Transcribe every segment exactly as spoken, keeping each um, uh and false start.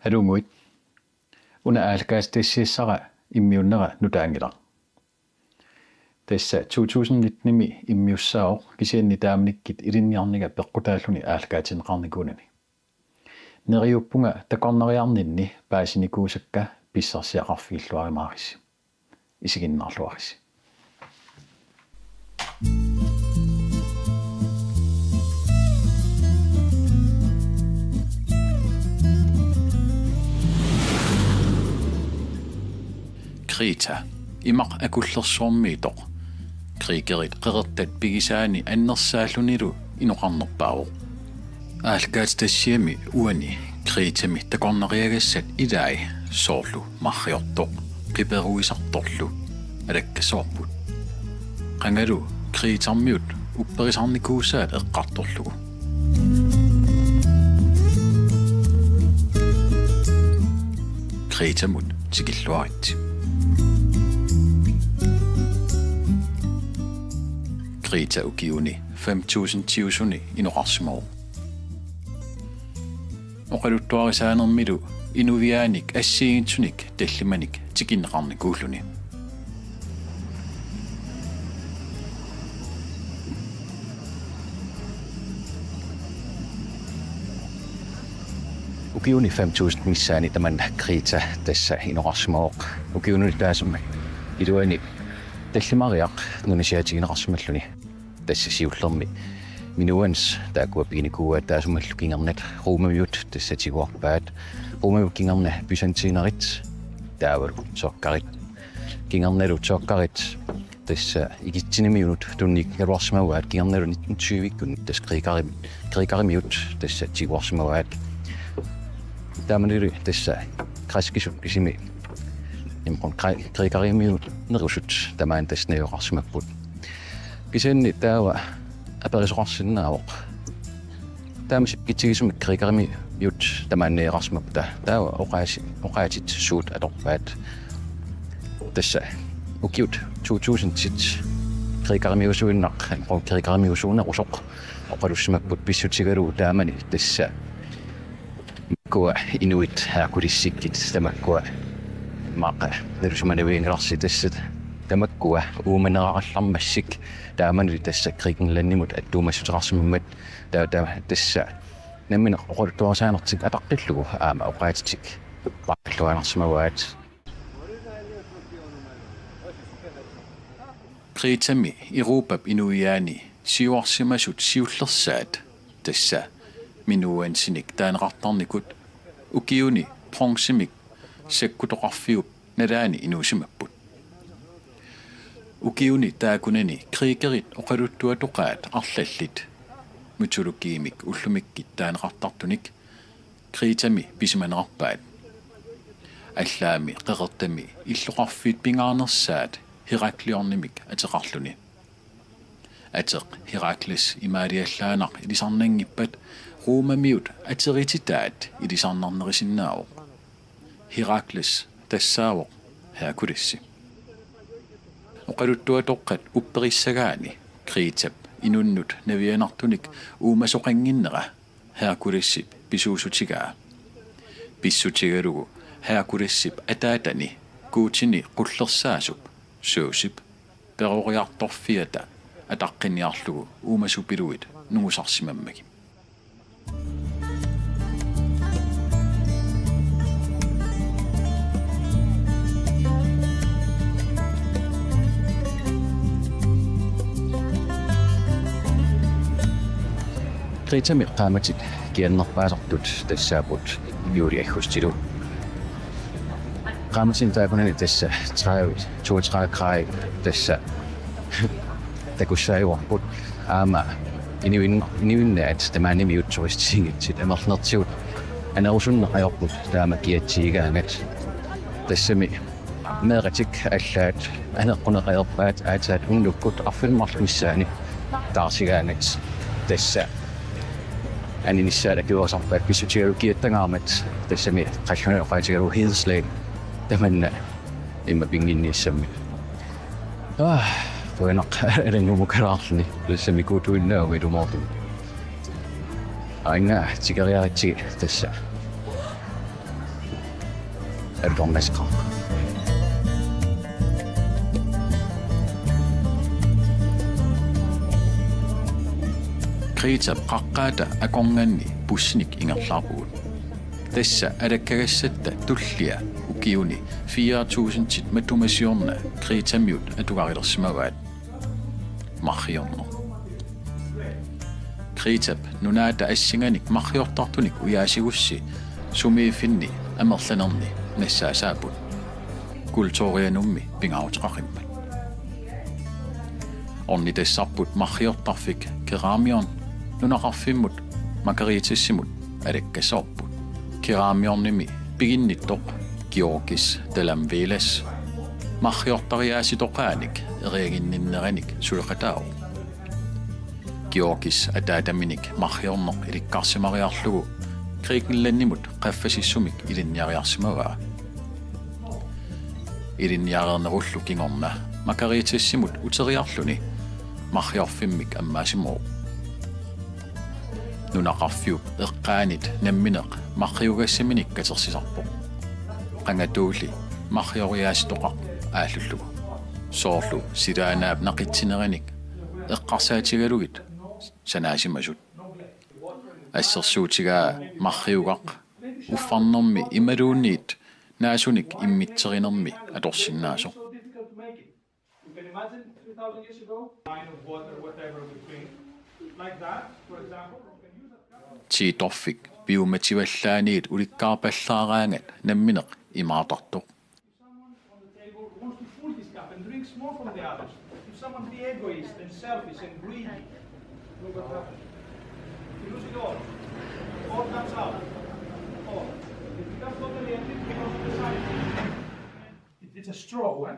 Alunnguit. Una aallakaatitassiassara immiunnera nutaanngilaq. Tassa to tusind nitten-imi immiussaavoq, kisianni taamanikkut ilinniarnera peqqutaalluni aallakaatinneqarnikuunani. Neriuppunga takornariarninni paasinikuusakka pissarsiaqarfigilluarumaarissi. Isiginnaarluaritsi. Kreta, imaq akullersuarmiittoq. Kriegerit qeqertat pigisaanni annersaallunilu inoqarnerpaavoq. Aallakaatitassiami uani Kretami takornariagassat ilai, soorlu marriortoq, qiperuisartorlu, alakkasoorput. Qangalu Kretarmiut upperisarnikuusaat eqqartorlugu. Kretamut tikilluaritsi. Kreta ukiuni fem tusindiusuni inoqarsimavoq. Oqaluttuarisaanermilu inuiaanik assigiinngitsunik tallimanik tikinneqarnikuulluni. Ukiuni fem tusind missaani tamanna Kreta tassa inoqarsimavoq. Ukiunut taassuma iluani tallimariaq nunasiaatigineqarsimalluni. Tassa siullermi Minuans taakkua piginikuuaat, taassumalu kingornat Romamiut tassa tiguarpaat. Romamiut kingorna byzantinerit, taavalu tyrkerit. Kingornalu tyrkerit tassa Egyptenimiunut tunniukkaluarsimavaat, kingornalu nitten tyve-kkunni tassa Kretarimi-, Kretarimiut tassa tiguarsimavaat. Taamanilu tassa græskisut kisimi, imaluunniit Kre-, Kretarimiunerusut tamaani tassa najugaqarsimapput. Kisianni taava aperisoqarsinnaavoq: Taamasitsigisumik Kretarimiut tamaani najugaqarsimappata? Taava oqaasi-, oqaatsit suut atorpaat. Tassa ukiut to tusindit Kretarimiusuinnaq, imaluunniit Kretarimiusuunerusoq oqalussimapput, pissutigalugu taamani tassa tamakkua inuit Herkulesikkit, tamakkua immaqa nalusimanavianngilarsi, tassa tamakkua uumaneqarallarmassuk, taamani tassa Grækenlandimut attuumassuteqarsimammat. Ta-, ta-, tassa nammineq oqaluttuarisaanertik ataqqillugu aamma oqaatsitik paarlaaginnarsimavaat. Kretami Europap inuiaani siuarsimasut siullersaat, tassa Minuansinik taaneqartarnikut, ukiuni bronzemik sakkutoqarfiup nalaani inuusimapput. Ukiuni taakkunani Kriegerit oqaluttuatoqaat arlallit mytologiimik ullumikkut taaneqartartunik Kretami pisimanerarpaat. Allaammi qeqertami illoqarfiit pingaarnersaat Herakleonimik ateqarluni. Ateq Herakles imaaliallaannaq ilisarnanngippat Romamiut aterititaat ilisarnarnerisinnaavoq. Herakles tassaavoq Herkulesi. Oqaluttuatoqqat upperissagaanni Kretap inunnut navianartunik uumasoqannginnera Herkulesip pisuussutigaa. Pissutigalugu Herkulesip ataatani guutini qullersaasup Zeusip peroriartorfiata ataqqinniarlugu uumasupiluit nungusarsimammagit. Kretami qaammatit kiannerpaasartut tassaapput juuli aggustilu. Qaammatini taakkunani tassa tredive, toogtredive grader tassa takussaajuarput. Aamma inuin-, inuinnaat tamaanimiut turistisinngittut amerlanertigut anerusunneq ajorput taama kiatsiigaangat. Tassami meeqqatik allaat aneqquneq ajorpaat aatsaat unnukkut arfineq-marluk missaani taarsigaangat. Tassa aninissaat akuerisarpaat pissutigalugu kiattangaarmat, tassami qallunaat oqaatigalugu hedeslag tamanna immaqa pinnginniassammat. Aa, qujanaq alanngumukalaarluni, tassami kuutuinnaagu ilumoortumik. Aajuna tikeriaritsi tassa. atorneqarpoq. Gretap qaqqaata akornanni bussinik ingerlaarpugut. Tassa alakkagassatta tullia ukiuni fire tusindit matuma siorna Gretamiut atugarilersimavaat. Marriorneq. Gretap nunaata assinganik marriortartunik ujaasigussi sumiiffinni amerlanerni nassaasaapput. Kulturianummi pingaaruteqaqimmat. Ornitassarput marriortarfik Keramion nunaqarfimmut Margaritasimut alakkasoorput. Keramionimi piginnittoq Georgis Dalamvelas marriortariaasitoqaanik eriaginninneranik suleqataavoq. Georgis ataataminik marriorneq ilikkarsimariarlugu Grækenlandimut qaffasissumik ilinniariarsimavaa. Ilinniareernerullu kingorna Margaritasimut uteriarluni marriorfimmik ammaasimavoq. Nunaqarfiup eqqaanit nammineq marriugassaminik katersisarpoq. Qangatuulli marrioriaasitoqaq aallullugu. Soorlu silaannaap naqitsineranik eqqarsaatigalugit sanaasimasut. Assersuutigaa marriugaq uffarnermi imaluunniit naasunik immiterinermi atorsinnaasoq. You can imagine three thousand years ago, wine or water, whatever we drink, like that, for example, you can use that cup. Tiitorfik piumativallaaniit ulikkaarpallaaraangat nammineq imaartartoq. If someone on the table wants to pull his cup and drinks more from the others, if someone be egoist and selfish and greedy, look what happens. You lose it all. All comes out. All. It becomes totally empty because of the size. It, it's a straw, eh?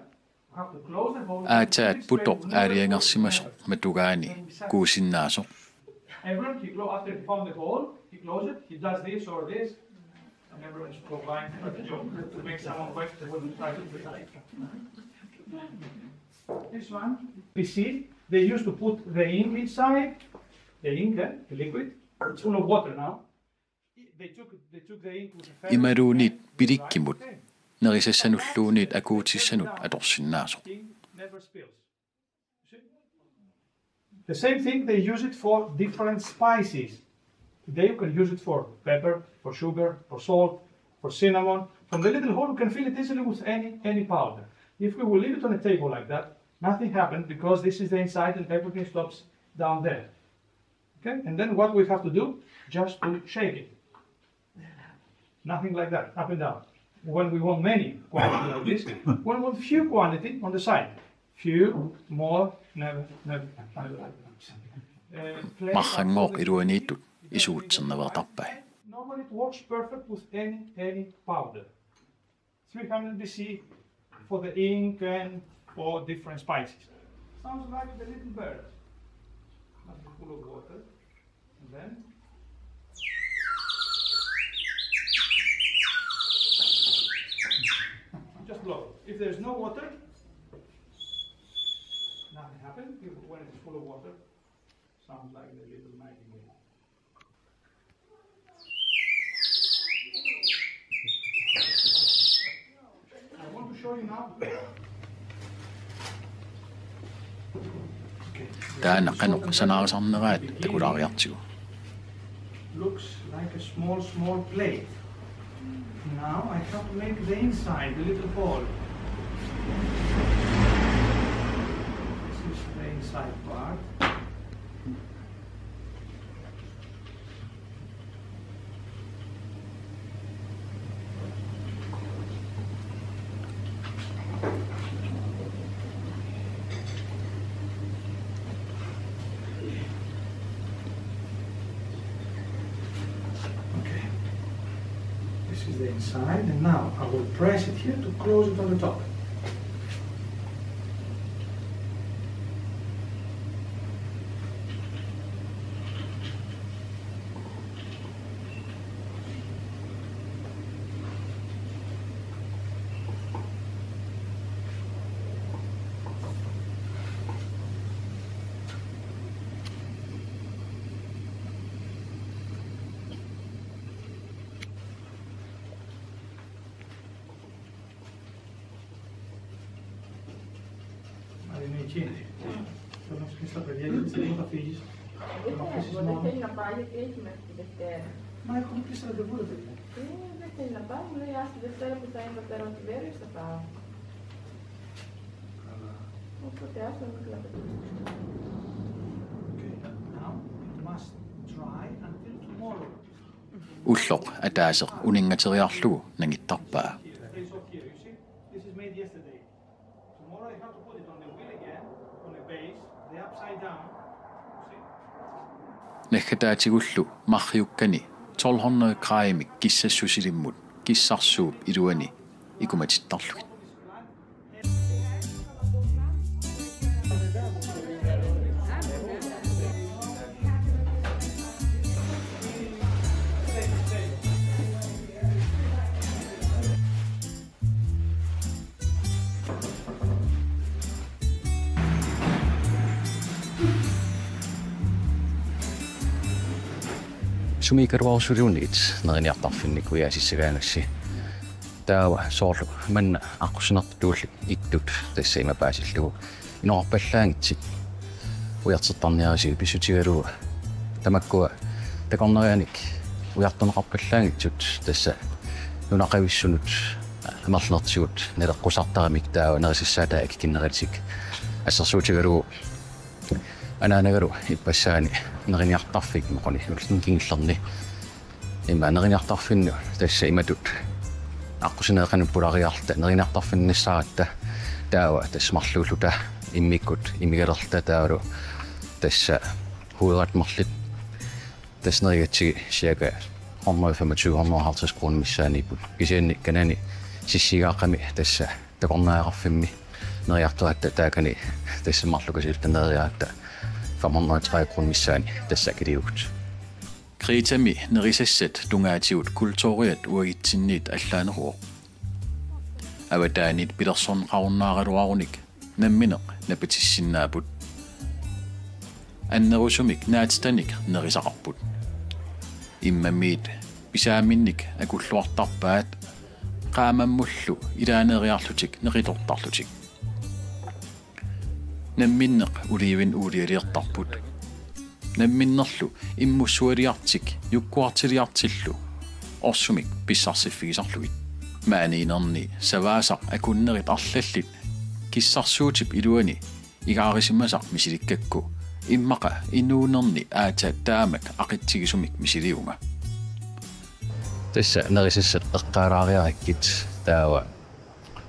Aataat putoq aalajangersimasoq matugaani kuusinnaasoq. Everyone, he clo-, after he found the hole, he closed it, he does this or this, and everyone is combined for the joke to make someone wet, they wouldn't try to do that. This one, you see, they used to put the ink inside, the ink, eh, the liquid, it's full of water now. Imaluunniit pilikkimut nerisassanulluunniit akuutissanut atorsinnaasoq. The same thing, they use it for different spices. Today you can use it for pepper, for sugar, for salt, for cinnamon. From the little hole, you can fill it easily with any, any powder. If we will leave it on a table like that, nothing happened because this is the inside and everything stops down there. Okay, and then what we have to do, just to shake it. Nothing like that, up and down. When we want many quantity like this, when we want few quantity on the side, few, more, never, never, never. Uh, place Marranngooq iluaniittut isuutsernaveertarpai. Normally it works perfect with any, any powder. Three hundred B C for the ink and for different spices. Sounds like the little bird. Must be full of water. And then just blow. If there's no water, nothing happens. If, when it's full of water, sounds like the little nightingale. I want to show you now. Okay. Taanna qanoq sanaarisarneraat takulaariartigu. Looks like a small, small plate. Now I have to make the inside, the little hole. This is the inside part. Okay. This is the inside, and now I will press it here to close it on the top. Tiene. Pero no es que está perdiendo, se nota feliz. Como que se... Bueno, no tiene la paella que es más que te... Más como que se lo devuelve. Sí, no tiene la paella, no le hace de cero, pues ahí no te lo tiberi, se paga. Mucho te hace, no te lo... Okay, now it must dry until tomorrow. Ulloq ataaseq uninngateriarlugu nangittarpaa. This is made yesterday. Tomorrow I have to put it on the wheel again, on the base, the upside down. See? Naggataatigullu marriukkani tolv hundrede gramimik kissassusilimmut kissarsuup iluani ikumatittarlugit. Sumiikkaluarusuliunit neriniartarfinnik ujaasissagaangassi. Taava soorlu manna aqqusinertut tuullit ittut tassa ima paasillugu inoqarpallaanngitsut ujartortarniarisigut pissutigalugu tamakkua takornarianik ujartorneqarpallaanngitsut tassa nunaqavissunut amerlanertigut naleqqusartaramik taava nerisassaataat akikinnerullutik assersuutigalugu anaanagalu ippassaani neriniartarfik moqoni ulluni kingullerni. Ima neriniartarfinnut tassa imatut aqqusineeqanut pulariarluta neriniartarfinnissaaratta taava tassa marluulluta immikkut imigalerluta taavalu tassa hovedret marluk tassa nerigatsigit cirka hundrede femogtyve, hundrede halvtreds kroner missaaniipput. Kisianni kanani sissiugaaqqami tassa takornariaqarfimmi neriartoratta taakani tassa marluk kasilluta neriaratta fem hundrede tredive kroner missaani tassa akiliivugut. Gretami nerisassat tungaatigut kulturiat uagutsinniit allaaneruvoq. Avataanit pilersorneqarunnaaraluarunik nammineq napatissinnaapput. Annerusumik naatitanik nerisaqarput. Immamiit pisaaminnik akulluartarpaat qaamammullu ilaaneeriarlutik neqitortarlutik. Namminneq oliven uulialiortarput. Namminnerlu immussualiartik jukkuartiliartillu orsumik pissarsiffigisarlugit. Maaniinnerni savaasaq akunnerit arlallit kissarsuutip iluani igaarisimasaq misilikkakku immaqa inuunerni aatsaat taamak aqitsigisumik misiliivunga. Tassa nerisassat eqqaalaariarakkit taava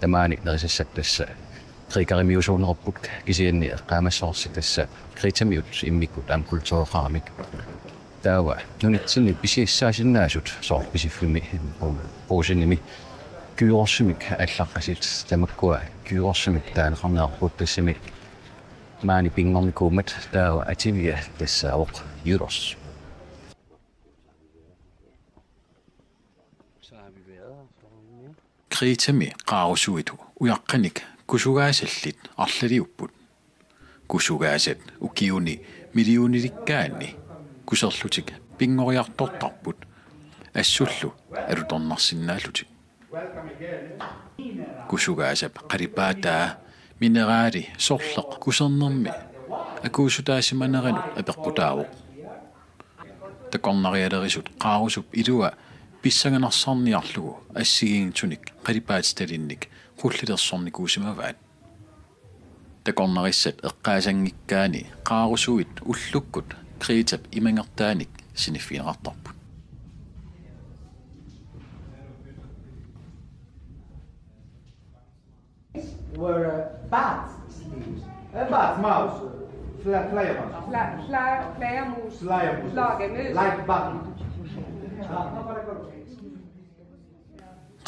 tamaani nerisassat tassa Grækerimiuusuunerupput kisianni eqqaamassavarsi tassa Gretamiut immikkut aamma kultureqaramik. Taava nunatsinni pisiassaasinnaasut soorlu Pisiffimmi Brugsenimi gyrosimik allaqqasut tamakkua gyrosimik taaneqarneqarput tassami maani pinngornikuummat taava ativia tassaavoq gyros. Gretami qaarusuit ujaqqanik kusugaasallit arlaliupput. Kusugaasat ukiuni millionilikkaanni kuserlutik pinngoriartortarput assullu alutornarsinnaallutik. Kusugaasap qalipaataa mineraali sorleq kusernermi akuusutaasimaneranut apeqqutaavoq. Takornarialerisut qaarusup ilua pissanganarsaarniarlugu assigiinngitsunik qalipaatitalinnik qullilersornikuusimavaat. Takornarissat eqqaasanngikkaanni qaarusuit ullukkut Gretap imangertaanik siniffigineqartarput. Were, uh, bats, sleeves. Uh, bats, mouse, uh, fla-, flagermus. Fla-, fla-, flagermus. Flagermus. Flagermus. Like bat.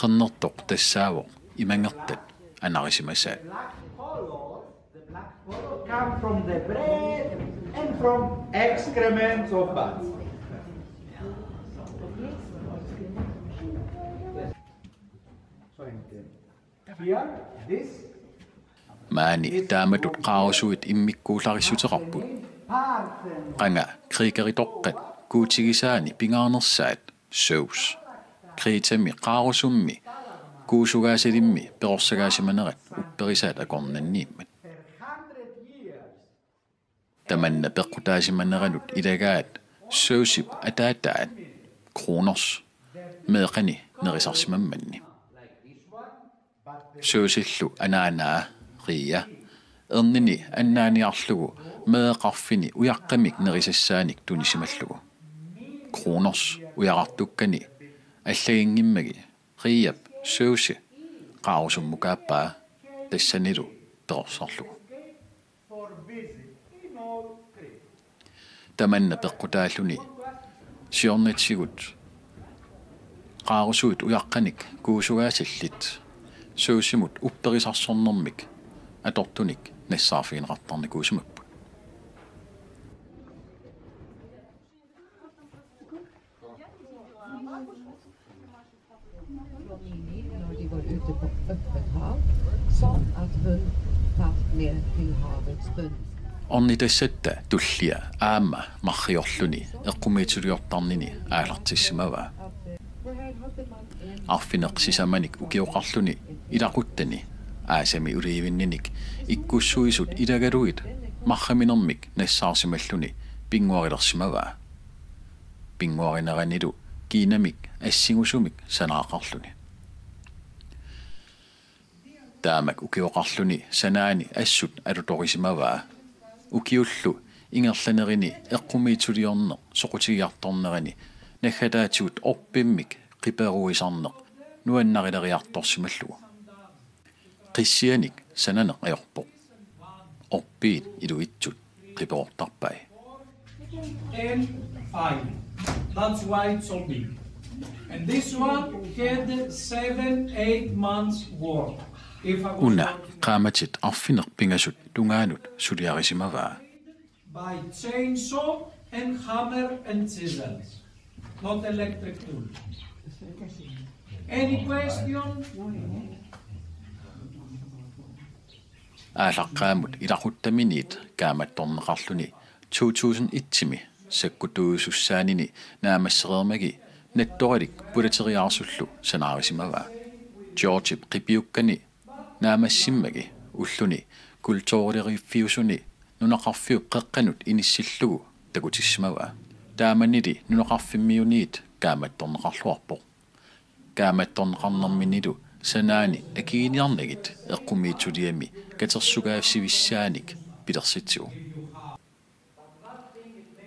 Qernertoq tassaavoq imangertat anarisimasaat. Black color, the black color come from the breath and from excrements of bats. So, and, uh, here, this... Maani taamatut qaarusuit immikkuullarissuteqarput. Qanga Grækeritoqqat guutigisaani pingaarnersaat Zeus Gretami qaarusummi kuusugaasalimmi perorsagaasimanerat upperisaat akornanniimmat. Tamanna peqqutaasimaneranut ilagaat Zeusip ataataat Kronos meeqqani nerisarsimammanni. Zeusillu anaanaa Rhea ernini annaaniarlugu meeqqarfini ujaqqamik nerisassaanik tunisimallugu. Kronos ujarartukkani allaginngimmagi Rheap Zeusi qaarusummukaappai tassanilu perorsarlugu. Tamanna peqqutaalluni siornatigut qaarusuit ujaqqanik kuusugaasallit Zeusimut upperisarsornermik atortunik nassaarfigineqartarnikuusimapput. Når de var ute på åpent hav, sånn at hun falt ned til havets bunn. Ornitassatta tullia aamma marriorluni eqqumiitsuliortarnini aallartissimavaa. Arfineq-sisamanik ukioqarluni ilaquttani aasami uliivinninik ikkussuisut ilagalugit marraminermik nassaarsimalluni pinnguarilersimavaa. Pinnguarineranilu kiinamik assingusumik sanaaqarluni. Taamak ukioqarluni sanaani assut alutorisimavaa. Ukiullu ingerlanerini eqqumiitsuliorneq soqutigiartornerani naggataatigut orpimmik qiperuisarneq nuannarileriartorsimallugu. Qissianik sananeq ajorpoq. Orpiit ilivitsut qiperortarpai. And fine. That's why it's so big. And this one had seven, eight months work. If I was Una not qaammatit arfineq-pingasut tungaanut suliarisimavaa. By chainsaw and hammer and chisels, not electric tool. Any question? Aallaqqaammut ilaquttaminiit kaammattorneqarluni to tusind et-imi sakkutuusussaanini naammassereermagi nattoralik pulateriaarsullu sanaarisimavaa. Georgip qipiukkani naammassimmagi ulluni kulturileriiffiusuni nunaqarfiup qeqqanut inissillugu takutissimavaa. Taamanili nunaqarfimmiuniit kaammattorneqarluarpoq. Kaammattorneqarnerminilu sanaani akiginiarnagit eqqumiitsuliami katersugaassivissaanik pilersitsivoq.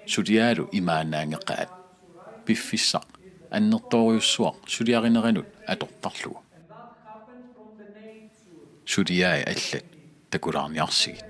Suliaalu imaannaanngeqaat piffissaq annertoorujussuaq suliarineranut atortarlugu. Suliai allat takulaarniarsigit.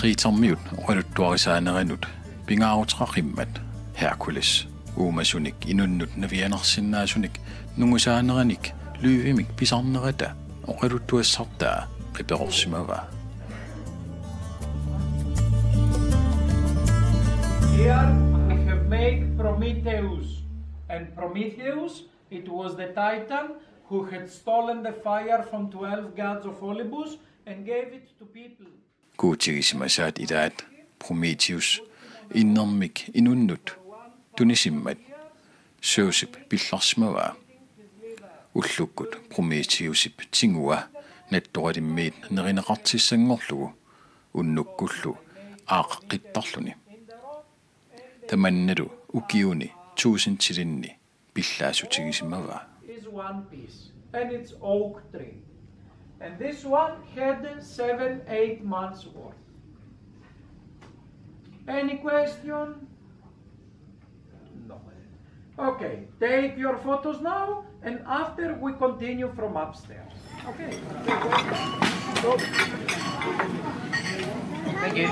Kretermiut oqaluttuarisaanerannut pingaaruteqaqimmat Hercules uumasunik inunnut navianarsinnaasunik nungusaaneranik løvimik pisarnerata oqaluttuassartaa qiperorsimavaa. Here we have made Prometheus. And Prometheus, it was the titan who had stolen the fire from twelve gods of Olympus and gave it to people. Guutigisimasaat ilaat Prometheus innermik inunnut tunisimmat Zeusip pillarsimavaa. Ullukkut Prometheusip tingua nattoralimmiit nerineqartissanngorlugu unnukkullu aaqqittarluni. Tamannalu ukiuni tuusintilinni pillaassutigisimagaa. Is one piece, and it's oak tree. And this one had seven, eight months worth. Any question? No. Okay, take your photos now, and after we continue from upstairs. Okay. Thank you.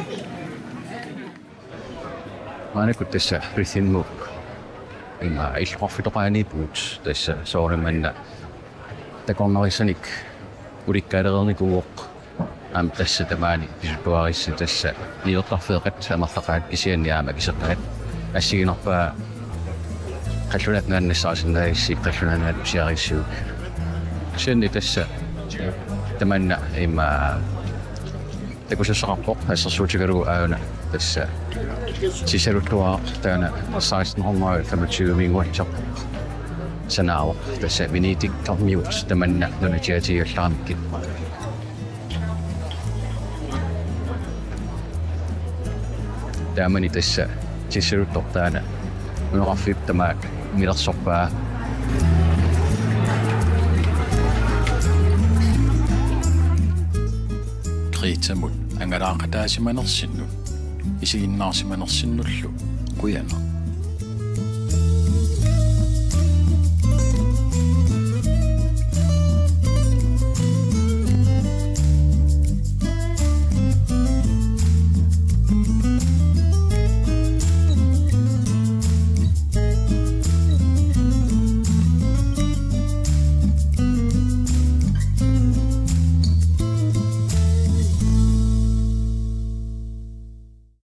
Maannakkut tassa Rithimmup ima illoqarfitoqaaniippugut, tassa soorunami manna takornarissanik ulikkaalerernikuuvoq. Aamma tassa tamaani pisuttuarissat tassa niuertarfeeqat amerlaqaat kisianni aamma akiseqqaat. Assigiinnarpaa qallunaat naannassarisinnaagissi qallunaat naannassiarissiuk. Kisianni tassa tamanna ima takusassaqarpoq assersuutigalugu aajuna tassa tissaluttuaraq taanna seksten hundrede og femogtyve-minnguatsoq sanaavoq tassa Venedig-ermiut tamanna nunatigut tigulluaramikkit. Taamani tassa tissaluttoq taanna nunaqarfiup tamaat milersorpaa. Kretamut angalaaqataasimanersinnut isiginnaarsimanersinnullu qujanaq.